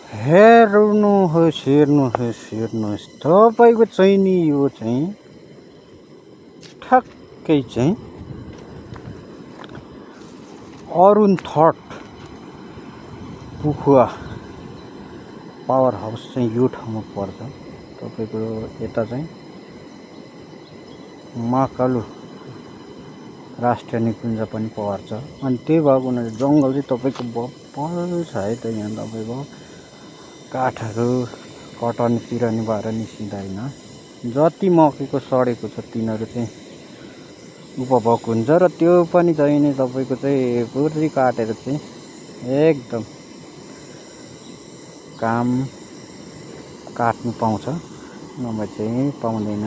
हेर्नुहोस् तपाईँको चाहिँ नि यो चाहिँ ठ्याक्कै चाहिँ अरुण थर्ड पुखुवा पावर हाउस चाहिँ यो ठाउँमा पर्छ। तपाईँको यता चाहिँ महाकालु राष्ट्रिय निकुञ्ज पनि पर्छ। अनि त्यही भएको हुनाले जङ्गल चाहिँ तपाईँको बप्पल छ है त। यहाँ तपाईँको काठहरू कटनी चिरनी भएर निस्किँदैन। जति मकेको सडेको छ तिनीहरू चाहिँ उपभोग हुन्छ र त्यो पनि चाहिने तपाईँको चाहिँ पुरै काटेर चाहिँ एकदम काम काट्नु पाउँछ, नभए चाहिँ पाउँदैन।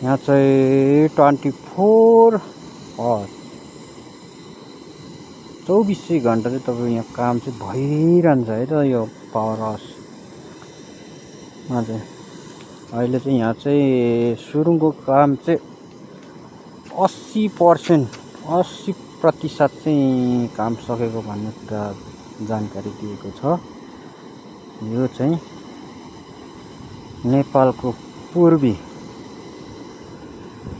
यहाँ चाहिँ 24 आवर 24 घन्टा चाहिँ तपाईँको यहाँ काम चाहिँ भइरहन्छ है त। यो पावर हाउसमा चाहिँ अहिले चाहिँ यहाँ चाहिँ सुरुङको काम चाहिँ 80% चाहिँ काम सकेको भन्ने कुरा जानकारी दिएको छ। यो चाहिँ नेपालको पूर्वी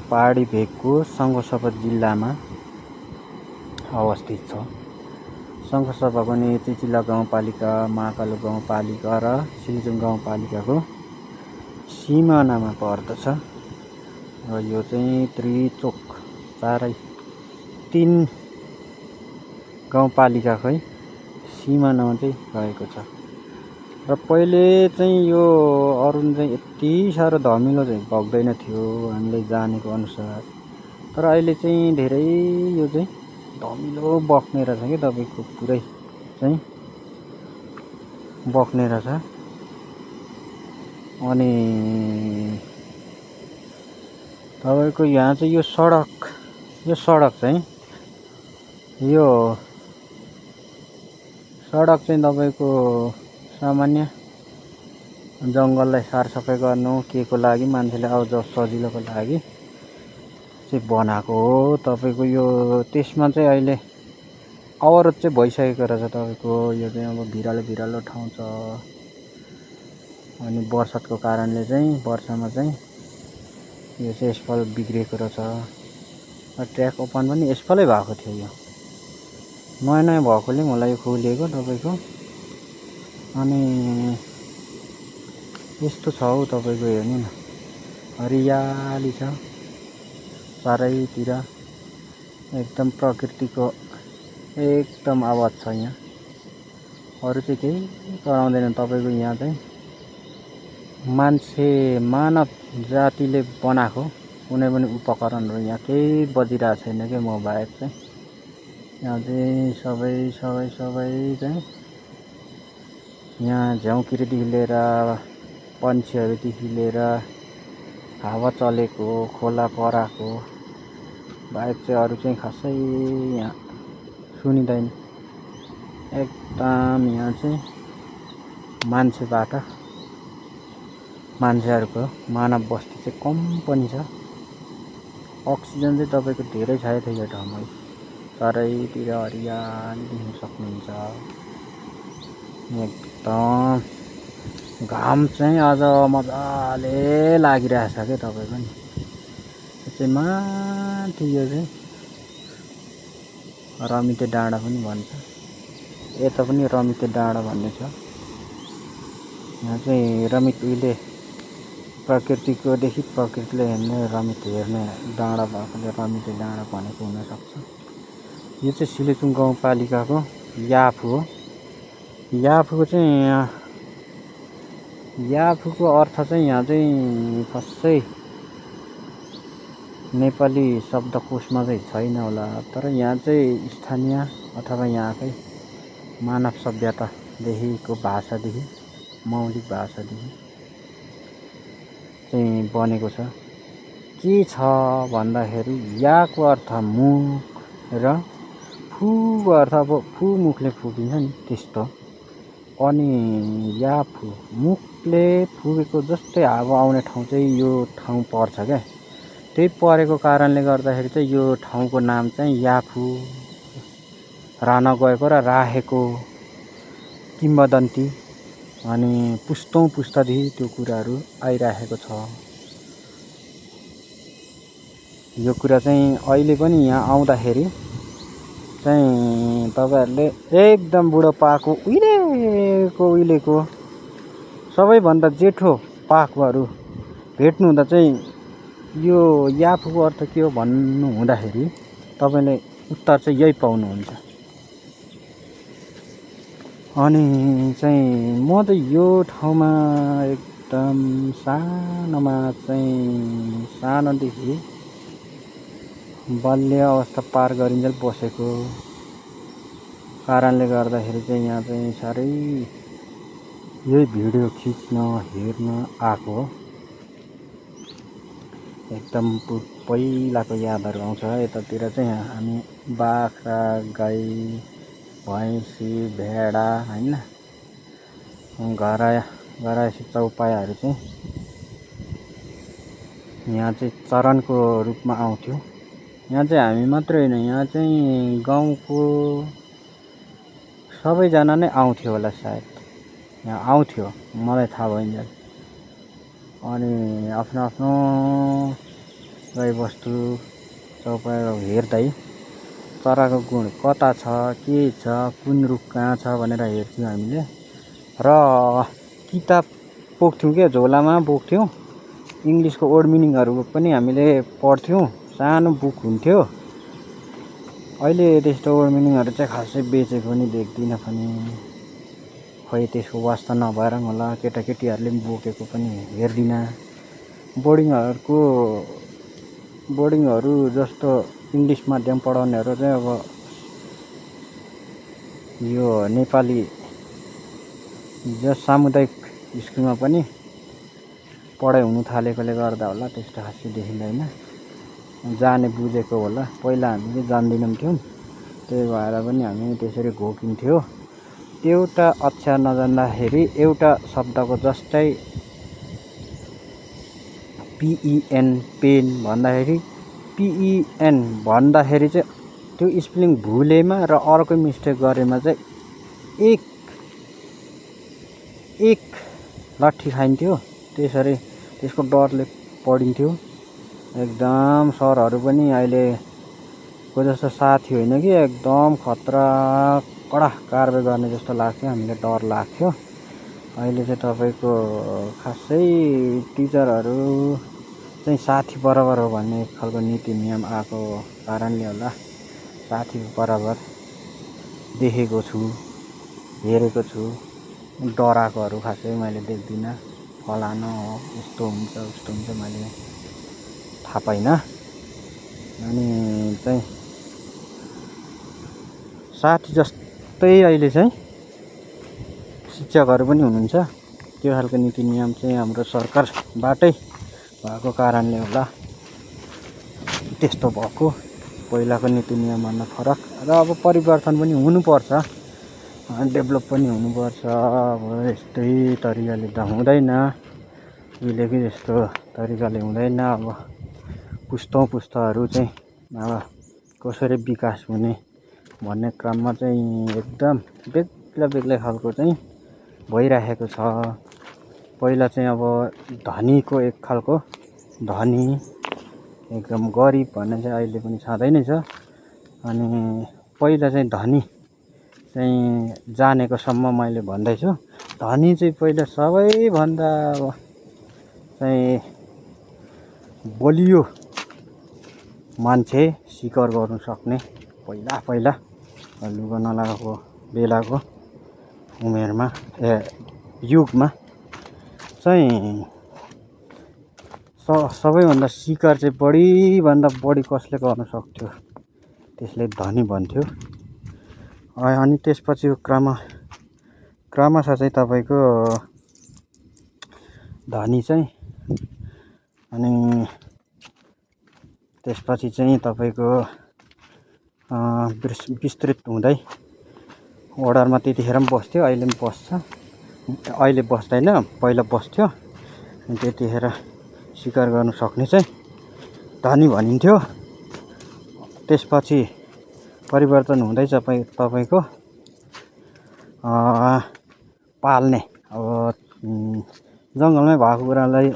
पहाडी भेगको सङ्खुवासभा जिल्लामा अवस्थित छ। सङ्खुवासभा पनि चिचिला गाउँपालिका, महाकालु गाउँपालिका र सिलिजुङ गाउँपालिकाको सिमानामा पर्दछ। र यो चाहिँ त्रिचोक चारै 3 गाउँपालिकाकै सिमानामा चाहिँ रहेको छ। र पहिले चाहिँ यो अरुण चाहिँ यति साह्रो धमिलो चाहिँ बग्दैन थियो हामीले जानेको अनुसार। तर अहिले चाहिँ धेरै यो चाहिँ धमिलो बग्ने रहेछ कि तपाईँको पुरै चाहिँ बग्ने रहेछ। अनि तपाईँको यहाँ चाहिँ यो सडक चाहिँ तपाईँको सामान्य जङ्गललाई सारसफाइ गर्नु के को लागि मान्छेले आउट जाओस् सजिलोको लागि चाहिँ बनाएको हो। तपाईँको यो त्यसमा चाहिँ अहिले अवरोध चाहिँ भइसकेको रहेछ। तपाईँको यो चाहिँ अब भिरालो ठाउँ छ। अनि बर्सातको कारणले चाहिँ वर्षामा चाहिँ यो चाहिँ एस्फल्ट बिग्रेको रहेछ। ट्र्याक ओपन पनि एस्फल्टै भएको थियो। यो नयाँ भएकोले मलाई यो खोलिएको तपाईँको। अनि यस्तो छ हौ तपाईँको, हेर्नु न हरियाली छ चारैतिर, एकदम प्रकृतिको एकदम आवाज छ यहाँ। अरू चाहिँ केही गराउँदैन तपाईँको। यहाँ चाहिँ मानव जातिले बनाएको कुनै पनि उपकरणहरू यहाँ केही बजिरहेको छैन कि म बाहेक चाहिँ। यहाँ चाहिँ सबै चाहिँ यहाँ झ्याउकिरीदेखि लिएर पन्छीहरूदेखि लिएर हावा चलेको खोला पराको बाहेक चाहिँ अरू चाहिँ खासै यहाँ सुनिँदैन। एकदम यहाँ चाहिँ मान्छेहरूको मानव बस्ती चाहिँ कम पनि छ। अक्सिजन चाहिँ तपाईँको धेरै छ यो ठाउँमा। चारैतिर हरियाली देख्न सक्नुहुन्छ। एकदम घाम चाहिँ आज मजाले लागिरहेछ क्या तपाईँको नि। यो चाहिँ माथि यो चाहिँ रमिते डाँडा पनि भन्छ। यता पनि रमिते डाँडा भन्ने छ। यहाँ चाहिँ रमितले प्रकृतिले हेर्ने रमित हेर्ने डाँडा भएकोले रमिते डाँडा भनेको हुनसक्छ। यो चाहिँ सिलिजुङ गाउँपालिकाको याफु हो। याफुको अर्थ चाहिँ यहाँ चाहिँ खासै नेपाली शब्दकोशमा चाहिँ छैन होला। तर यहाँ चाहिँ स्थानीय अथवा यहाँकै मानव सभ्यतादेखिको भाषादेखि मौलिक भाषादेखि चाहिँ बनेको छ। के छ भन्दाखेरि याको अर्थ मुख र फुको अर्थ अब मुखले फुकिन्छ नि त्यस्तो। अनि याफु मुखले फुकेको जस्तै हावा आउने ठाउँ चाहिँ यो ठाउँ पर्छ क्या। त्यही परेको कारणले गर्दाखेरि चाहिँ यो ठाउँको नाम चाहिँ याफु रहन गएको र राखेको किम्बदन्ती अनि पुस्तौँ पुस्तादेखि त्यो कुराहरू आइराखेको छ। यो कुरा चाहिँ अहिले पनि यहाँ आउँदाखेरि चाहिँ तपाईँहरूले एकदम बुढोपाको उहिलेको सबैभन्दा जेठो पाकोहरू भेट्नु हुँदा चाहिँ यो याफुको अर्थ के हो भन्नु हुँदाखेरि तपाईँले उत्तर चाहिँ यही पाउनुहुन्छ। अनि चाहिँ म चाहिँ यो ठाउँमा एकदम सानोदेखि बाल्य अवस्था पार गरिन्जेल बसेको कारणले गर्दाखेरि चाहिँ यहाँ चाहिँ साह्रै यही भिडियो खिच्न हेर्न आएको हो। एकदम पहिलाको यादहरू आउँछ। यतातिर चाहिँ हामी बाख्रा गाई भैँसी भेडा होइन घरायसी चौपायाहरू चाहिँ यहाँ चाहिँ चरनको रूपमा आउँथ्यो। यहाँ चाहिँ हामी मात्रै होइन, यहाँ चाहिँ गाउँको सबैजना नै आउँथ्यो होला सायद। यहाँ आउँथ्यो मलाई थाहा भइन्जेल। अनि आफ्नो आफ्नो गाईबस्तु चौपाया हेर्दै चराको गुण कता छ, के छ, कुन रुख कहाँ छ भनेर हेर्थ्यौँ हामीले। र किताब बोक्थ्यौँ क्या, झोलामा बोक्थ्यौँ। इङ्ग्लिसको वर्ड मिनिङहरू पनि हामीले पढ्थ्यौँ। सानो बुक हुन्थ्यो। अहिले त्यस्तो वर्ड मिनिङहरू चाहिँ खासै बेचेको पनि देख्दिनँ पनि। खोइ त्यसको वास्ता नभएर होला, केटाकेटीहरूले पनि बोकेको पनि हेर्दिनँ। बोर्डिङहरू जस्तो इङ्ग्लिस माध्यम पढाउनेहरू चाहिँ अब यो नेपाली सामुदायिक स्कुलमा पनि पढाइ हुनु थालेकोले गर्दा होला त्यस्तो खासै देखिँदैन। जाने बुझेको होला। पहिला हामीले जान्दैनौँ थियौँ, त्यही भएर पनि हामी त्यसरी घोकिन्थ्यो। एउटा अक्षर नजान्दाखेरि एउटा शब्दको जस्तै PEN पेन भन्दाखेरि चाहिँ त्यो स्पेलिङ भुलेमा र अर्को मिस्टेक गरेमा चाहिँ एक लाठी खाइन्थ्यो। त्यसरी त्यसको डरले पढिन्थ्यो। एकदम सरहरू पनि अहिलेको जस्तो साथी होइन कि एकदम खतरा कडा कारबाही गर्ने जस्तो लाग्थ्यो। हामीलाई डर लाग्थ्यो। अहिले चाहिँ तपाईँको खासै टिचरहरू चाहिँ साथी बराबर हो भन्ने खालको नीति नियम आएको कारणले होला साथी बराबर देखेको छु, हेरेको छु। डराएकोहरू खासै मैले देख्दिनँ। फलानु हो, यस्तो हुन्छ उस्तो हुन्छ मैले थाहा पाइनँ। अनि चाहिँ साथी जस्तै अहिले चाहिँ शिक्षकहरू पनि हुनुहुन्छ। त्यो खालको नीति नियम चाहिँ हाम्रो सरकारबाटै भएको कारणले होला त्यस्तो भएको। पहिलाको नीति नियमभन्दा फरक र अब परिवर्तन पनि हुनुपर्छ, डेभलप पनि हुनुपर्छ। अब यस्तै तरिकाले त हुँदैन, उहिलेकै जस्तो तरिकाले हुँदैन। अब पुस्ताहरू चाहिँ अब कसरी विकास हुने भन्ने क्रममा चाहिँ एकदम बेग्लै खालको चाहिँ भइराखेको छ। पहिला चाहिँ अब धनीको एक खालको धनी, एकदम गरिब भन्ने चाहिँ अहिले पनि छँदै नै छ। अनि पहिला चाहिँ धनी चाहिँ जानेकोसम्म मैले भन्दैछु। धनी चाहिँ पहिला सबैभन्दा चाहिँ बलियो मान्छे, शिकार गर्नु सक्ने पहिला लुगा नलागाको बेलाको उमेरमा युगमा चाहिँ सबैभन्दा शिकार चाहिँ बढीभन्दा बढी कसले गर्न सक्थ्यो त्यसले धनी भन्थ्यो। अनि त्यसपछि क्रमशः चाहिँ तपाईँको धनी चाहिँ अनि त्यसपछि चाहिँ तपाईँको विस्तृत हुँदै ओर्डरमा त्यतिखेर पनि बस्थ्यो, अहिले पनि बस्छ। अहिले बस्दैन, पहिला बस्थ्यो। त्यतिखेर शिकार गर्नु सक्ने चाहिँ धनी भनिन्थ्यो। त्यसपछि परिवर्तन हुँदै तपाईँको पाल्ने अब जङ्गलमै भएको कुरालाई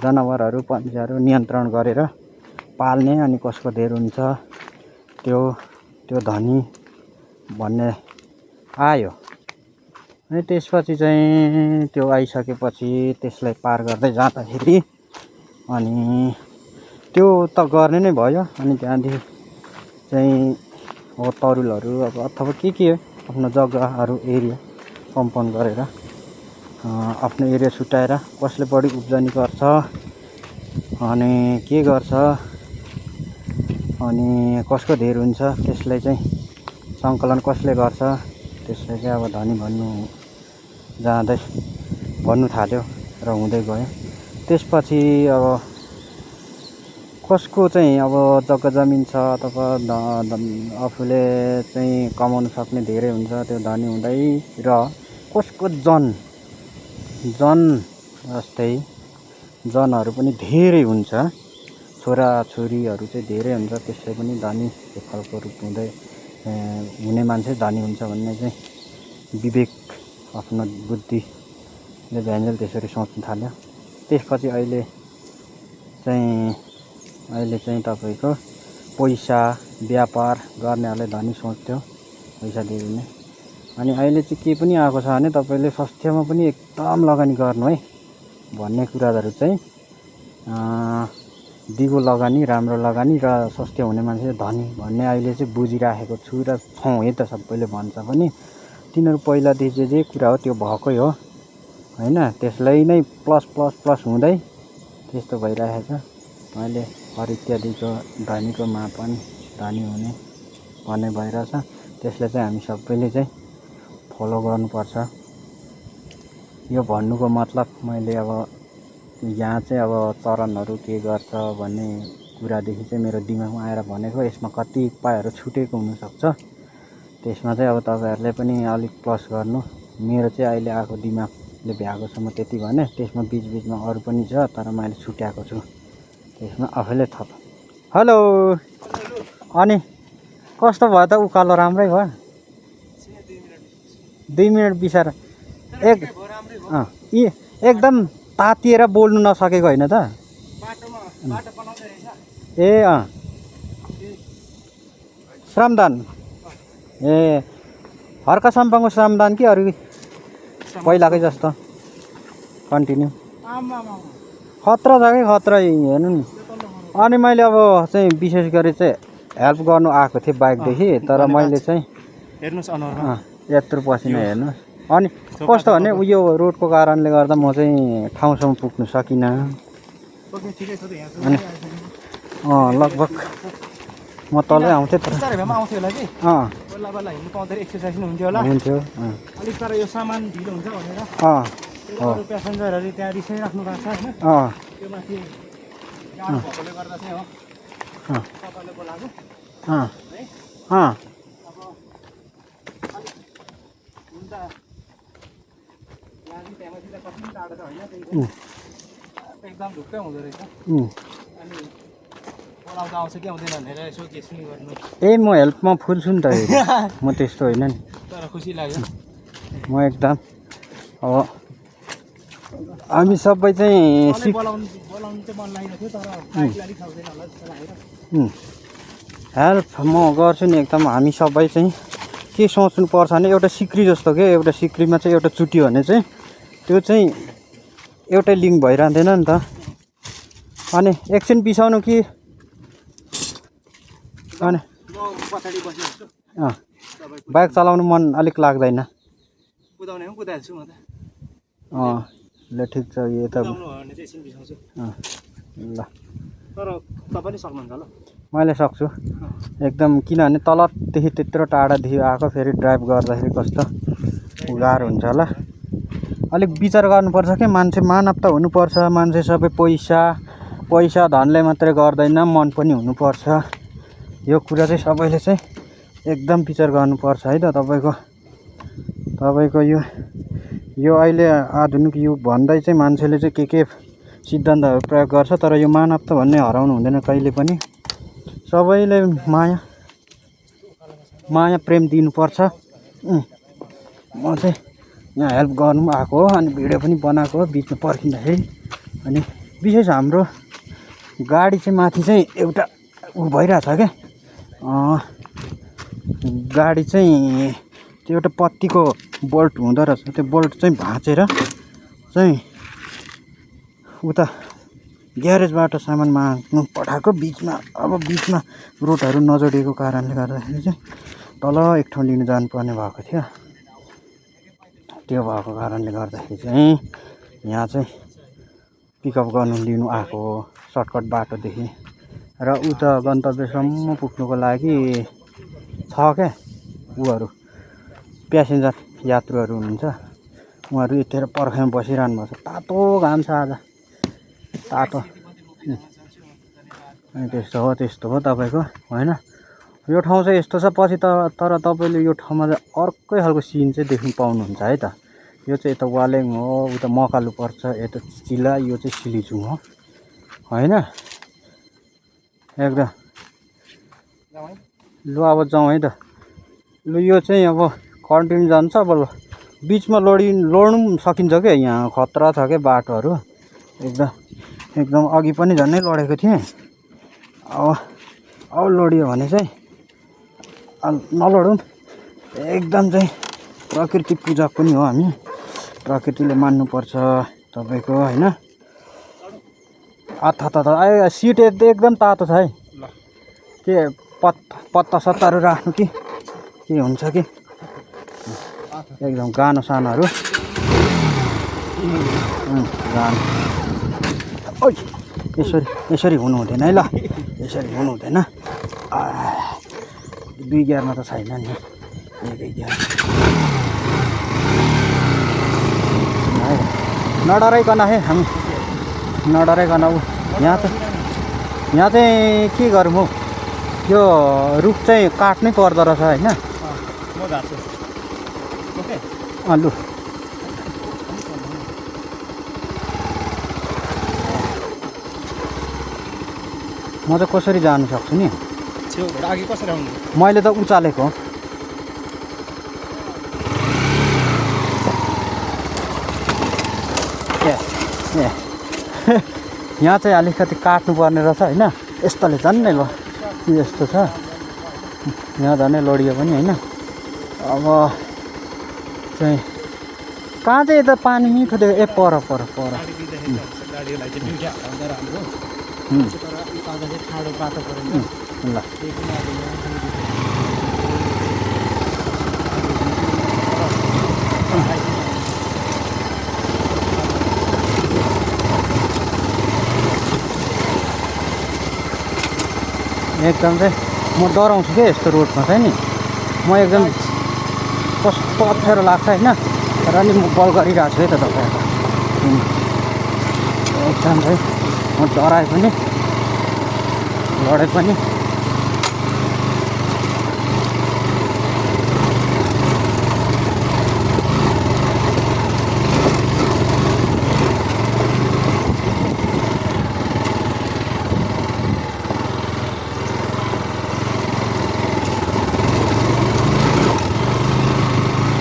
जनावरहरू पन्छीहरू नियन्त्रण गरेर पाल्ने अनि कसको धेर हुन्छ त्यो धनी भन्ने आयो। अनि त्यसपछि चाहिँ त्यो आइसकेपछि त्यसलाई पार गर्दै जाँदाखेरि अनि त्यो त गर्ने नै भयो। अनि त्यहाँदेखि चाहिँ अब तरुलहरू अब अथवा के आफ्नो जग्गाहरू एरिया कम्पाउन्ड गरेर आफ्नो एरिया छुट्याएर कसले बढी उब्जनी गर्छ अनि के गर्छ अनि कसको धेर हुन्छ त्यसलाई चाहिँ सङ्कलन कसले गर्छ त्यसलाई चाहिँ अब धनी भन्नु थाल्यो र हुँदै गयो। त्यसपछि अब कसको चाहिँ अब जग्गा जमिन छ अथवा आफूले चाहिँ कमाउन सक्ने धेरै हुन्छ त्यो धनी हुँदै र कसको जन जस्तै जनहरू पनि धेरै हुन्छ, छोराछोरीहरू चाहिँ धेरै हुन्छ, त्यसै पनि धनी त्यो खालको रूप हुने मान्छे धनी हुन्छ भन्ने चाहिँ विवेक आफ्नो बुद्धिले भ्यान्जेल त्यसरी सोच्न थाल्यो। त्यसपछि अहिले चाहिँ तपाईँको पैसा व्यापार गर्नेहरूले धनी सोच्थ्यो पैसा दिने। अनि अहिले चाहिँ के पनि आएको छ भने तपाईँले स्वास्थ्यमा पनि एकदम लगानी गर्नु है भन्ने कुराहरू चाहिँ दिगो लगानी राम्रो लगानी र स्वास्थ्य हुने मान्छे धनी भन्ने अहिले चाहिँ बुझिराखेको छु र छौँ है त सबैले भन्छ पनि। तिनीहरू पहिलादेखि जे कुरा हो त्यो भएकै हो होइन, त्यसलाई नै प्लस हुँदै त्यस्तो भइरहेको छ। अहिले हर इत्यादिको धनीको मापन धनी हुने भन्ने भइरहेछ। त्यसलाई चाहिँ हामी सबैले चाहिँ फलो गर्नुपर्छ। यो भन्नुको मतलब मैले अब यहाँ चाहिँ अब चरणहरू के गर्छ भन्ने कुरादेखि चाहिँ मेरो दिमागमा आएर भनेको। यसमा कतिपयहरू छुटेको हुनसक्छ, त्यसमा चाहिँ अब तपाईँहरूले पनि अलिक प्लस गर्नु। मेरो चाहिँ अहिले आएको दिमागले भ्याएको छ म त्यति भने, त्यसमा बिचबिचमा अरू पनि छ तर मैले छुट्याएको छु, त्यसमा आफैले थप। हेलो, अनि कस्तो भयो त उकालो? राम्रै भयो? 2 मिनट बिसाएर एकदम तातिएर बोल्नु नसकेको होइन त? ए श्रमदान ए हर्का सम्पाङको श्रमदान कि अरू पहिलाकै जस्तो कन्टिन्यू? खतरा छ कि खतरा हेर्नु नि। अनि मैले अब चाहिँ विशेष गरी चाहिँ हेल्प गर्नु आएको थिएँ बाइकदेखि, तर मैले चाहिँ यत्रो पसिना हेर्नु। अनि कस्तो भने उयो रोडको कारणले गर्दा म चाहिँ ठाउँसम्म पुग्नु सकिनँ। अनि लगभग म तलै आउँथेँ तर हुन्थ्यो अलिक, तर यो सामान ढिलो हुन्छ भनेर प्यासेन्जरहरू त्यहाँ रिसाइराख्नु भएको छ होइन, त्यो माथि गाह्रो भएकोले गर्दा चाहिँ हो तपाईँले बोलाएको है। अब अलिक हुन्छ यहाँ त्यहाँमाथि त कति टाढो त होइन, एकदम ढुक्कै हुँदो रहेछ। अनि बोलाउँदा आउँछ कि आउँदैन भनेर यसो गेसिङ गर्नु। ए म हेल्पमा फुल छु नि त, म त्यस्तो होइन नि, तर खुसी लाग्यो म एकदम। अब हामी सबै चाहिँ बोलाउनु चाहिँ मन लागेको थियो, तर अलिक सक्दैन होला जस्तो लागेर हेल्प म गर्छु नि एकदम। हामी सबै चाहिँ के सोच्नुपर्छ भने एउटा सिक्री जस्तो के, एउटा सिक्रीमा चाहिँ एउटा चुट्यो भने चाहिँ त्यो चाहिँ एउटै लिङ्क भइरहँदैन नि त। अनि एकछिन बिसाउनु कि अनि बाइक चलाउनु मन अलिक लाग्दैन? कुदाउने हो कुदाइहाल्छु म त। ल ठिक छ, यो त ल तर तपाईँले सक्नुहुन्छ होला? मैले सक्छु एकदम, किनभने तलदेखि त्यत्रो टाढादेखि आएको, फेरि ड्राइभ गर्दाखेरि कस्तो गाह्रो हुन्छ होला। अलिक विचार गर्नुपर्छ क्या, मान्छे मानव त हुनुपर्छ। मान्छे सबै पैसा धनले मात्रै गर्दैन, मन पनि हुनुपर्छ। यो कुरा चाहिँ सबैले चाहिँ एकदम विचार गर्नुपर्छ है त। तपाईँको यो अहिले आधुनिक युग भन्दै चाहिँ मान्छेले चाहिँ के सिद्धान्तहरू प्रयोग गर्छ, तर यो मानवता भन्ने हराउनु हुँदैन कहिले पनि। सबैले माया प्रेम दिनुपर्छ। म चाहिँ यहाँ हेल्प गर्नु पनि आएको हो अनि भिडियो पनि बनाएको हो बिचमा पर्खिँदाखेरि। अनि विशेष हाम्रो गाडी चाहिँ माथि चाहिँ एउटा उ भइरहेछ क्या, गाडी चाहिँ त्यो एउटा पत्तीको बोल्ट हुँदो रहेछ, त्यो बोल्ट चाहिँ भाँचेर चाहिँ उता ग्यारेजबाट सामान माग्नु पठाएको बिचमा। अब बिचमा रोडहरू नजोडिएको कारणले गर्दाखेरि चाहिँ तल एक ठाउँ लिनु जानुपर्ने भएको थियो। त्यो भएको कारणले गर्दाखेरि चाहिँ यहाँ चाहिँ पिकअप गर्नु लिनु आएको हो सर्टकट बाटोदेखि। र उता गन्तव्यसम्म पुग्नुको लागि छ क्या उहरू प्यासेन्जर यात्रुहरू हुनुहुन्छ, उहाँहरू यतिखेर पर्खाइमा बसिरहनु भएको छ। तातो घाम छ आज, तातो। अनि त्यस्तो हो तपाईँको होइन। यो ठाउँ चाहिँ यस्तो छ पछि तर तपाईँले यो ठाउँमा चाहिँ अर्कै खालको सिन चाहिँ देख्नु पाउनुहुन्छ है त। यो चाहिँ यता वालेङ हो, उता मकालु पर्छ, यता चिला, यो चाहिँ सिलिचुङ हो होइन एकदम। लु अब जाउँ है त। लु यो चाहिँ अब कन्टिन्यू जान्छ। अब बिचमा लोड्नु पनि सकिन्छ क्या, यहाँ खतरा छ क्या बाटोहरू एकदम। अघि पनि झन्डै लडेको थिएँ। अब लडियो भने चाहिँ नलडौँ। एकदम चाहिँ प्रकृति पूजक पनि हो हामी, प्रकृतिले मान्नुपर्छ तपाईँको होइन। आयो सिट एकदम तातो छ है। के पत्ता सत्ताहरू राख्नु कि के हुन्छ कि एकदम गानो सानोहरू गानो। ओइ यसरी हुनु हुँदैन है, ल यसरी हुनु हुँदैन। दुई गियरमा त छैन नि, एकै गियर। नडराइकन है हामी, नडराइकन। यहाँ चाहिँ के गरौँ हौ, यो रुख चाहिँ काट्नै पर्दो रहेछ होइन। लु म चाहिँ कसरी जानु सक्छु नि, मैले त उचालेको हो। यहाँ चाहिँ अलिकति काट्नुपर्ने रहेछ होइन। यस्तोले झन्नै ल यस्तो छ, यहाँ झन्नै लडियो पनि होइन। अब चाहिँ कहाँ चाहिँ यता पानी मिठो देख्यो। पर ल एकदम चाहिँ म डराउँछु क्या यस्तो रोडमा चाहिँ नि। म एकदम कस्तो अप्ठ्यारो लाग्छ होइन। र नि म बल गरिरहेको छु है त तपाईँहरू। एकदम चाहिँ म डराए पनि लडे पनि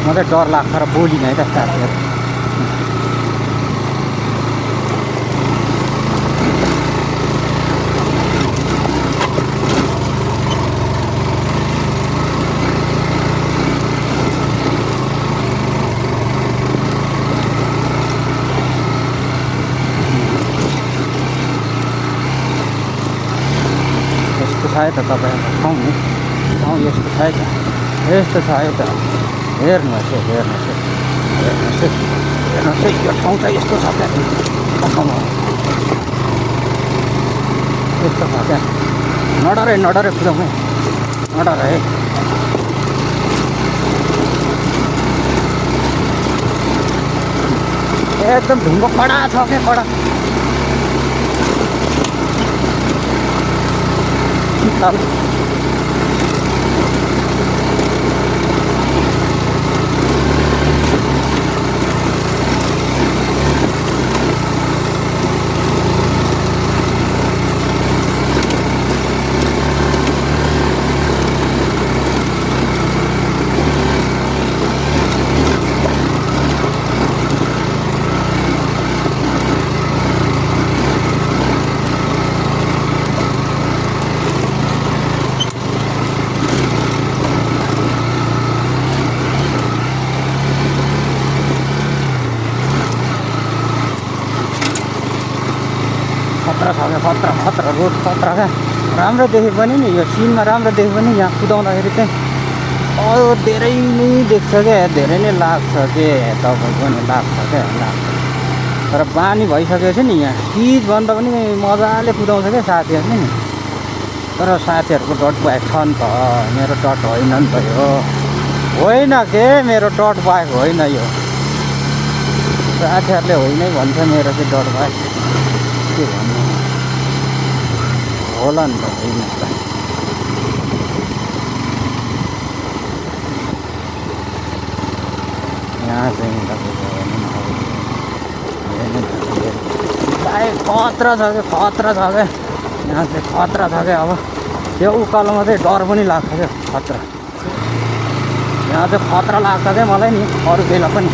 म चाहिँ डर लाग्छ र बोलिनँ है त साथीहरू। यस्तो छ है त तपाईँहरूको ठाउँ नि, ठाउँ यस्तो छ है त, यस्तो छ है त। हेर्नुहोस् है यो ठाउँ चाहिँ यस्तो छ क्या, यस्तो छ क्या। नडरे पुऱ्याउनु नडर है। एकदम ढुङ्गो कडा छ क्या, कडा। खतरा छ क्या खतरा खतरा रोड खतरा क्या राम्रो देखे पनि नि यो सिनमा राम्रो देखे पनि यहाँ कुदाउँदाखेरि चाहिँ धेरै नै देख्छ क्या धेरै नै लाग्छ के तपाईँको नि लाग्छ क्या लाग्छ तर बानी भइसकेपछि नि यहाँ सिजभन्दा पनि मजाले कुदाउँछ क्या साथीहरूले नि तर साथीहरूको डट बाइक छ नि त मेरो डट होइन नि त यो होइन के मेरो डट बाइक होइन यो साथीहरूले होइनै भन्छ मेरो चाहिँ डट बाइक के भन्नु होला नि त होइन त यहाँ चाहिँ तपाईँको बाइक खतरा छ क्या खतरा छ क्या यहाँ चाहिँ खतरा छ क्या अब त्यो उकालोमा चाहिँ डर पनि लाग्छ क्या खतरा यहाँ चाहिँ खतरा लाग्छ क्या मलाई नि अरू बेला पनि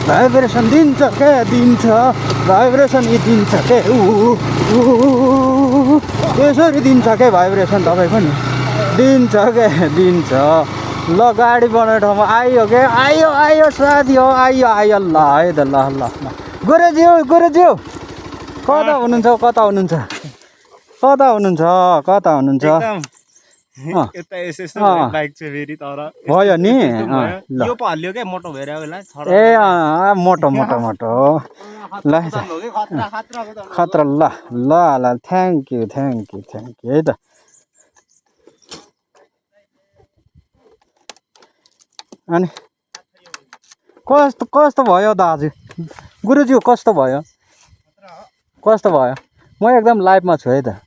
भाइब्रेसन दिन्छ क्या दिन्छ भाइब्रेसन यी दिन्छ क्या यसरी दिन्छ क्या भाइब्रेसन तपाईँको नि दिन्छ क्या दिन्छ ल गाडी बनाउने ठाउँमा आयो क्या आयो आयो साथी हो आयो आयो ल है त ल ल ल गुरुज्यू कता हुनुहुन्छ कता हुनुहुन्छ कता हुनुहुन्छ कता हुनुहुन्छ यता यसो बाइक चाहिँ फेरि तर भयो नि यो पो हल्लियो क्या मोटो भएर होला ए मोटो मोटो मोटो ल खतरा ल ल ल थ्याङ्क यू है त अनि कस्तो कस्तो भयो दाजु गुरुज्यू कस्तो भयो कस्तो भयो म एकदम लाइभमा छु है त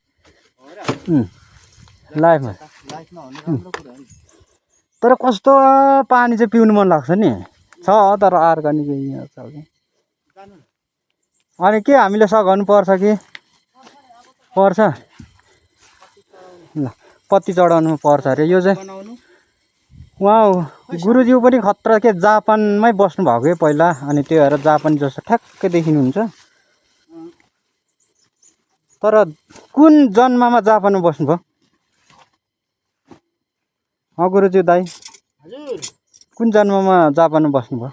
लाइभमा तर कस्तो पानी चाहिँ पिउनु मन लाग्छ नि छ तर अर्ग्यानिक यहाँ छ कि अनि के हामीले सघाउनु पर्छ कि पर्छ ल पत्ती चढाउनु पर्छ अरे यो चाहिँ उहाँ गुरुज्यू पनि खतरा के जापानमै बस्नु भएको पहिला अनि त्यो भएर जापान जस्तो ठ्याक्कै देखिनुहुन्छ तर कुन जन्ममा जापानमा बस्नुभयो गुरुज्यू दाइ कुन जन्ममा जापानमा बस्नुभयो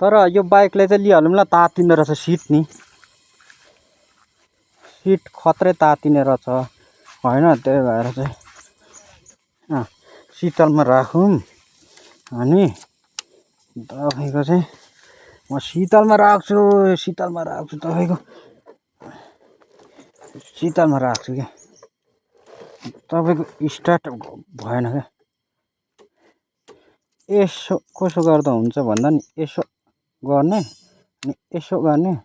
तर यो बाइकलाई चाहिँ लिइहालौँ ल तातिँदो रहेछ सिट नि सिट खत्रै तातिने रहेछ होइन त्यही भएर चाहिँ शीतलमा राखौँ अनि तपाईँको चाहिँ म शीतलमा राख्छु तपाईँको शीतलमा राख्छु क्या तपाईँको स्टार्ट भएन क्या यसो कसो गर्दा हुन्छ भन्दा नि यसो गर्ने अनि यसो गर्ने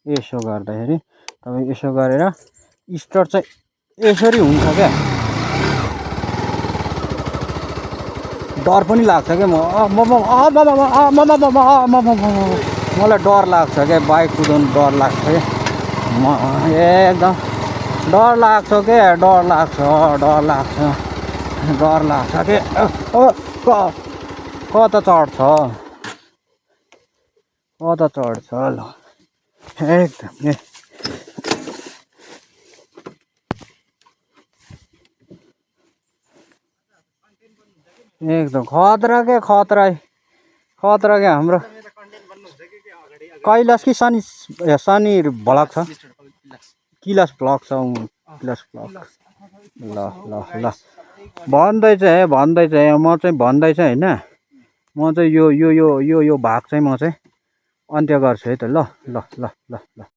यसो गर्दाखेरि तपाईँ यसो गरेर स्टार्ट चाहिँ यसरी हुन्छ क्या डर पनि लाग्छ क्या मलाई डर लाग्छ क्या बाइक कुदाउनु डर लाग्छ क्या म एकदम डर लाग्छ क्या डर लाग्छ क्या कता चढ्छ ल एकदम एकदम खतरा क्या हाम्रो कैलाश कि शनि भ्लग छ किलास भ्लग छ किलास भ्लग ल भन्दैछ म चाहिँ भन्दैछ होइन म चाहिँ यो भाग चाहिँ म चाहिँ अन्त्य गर्छु है त ल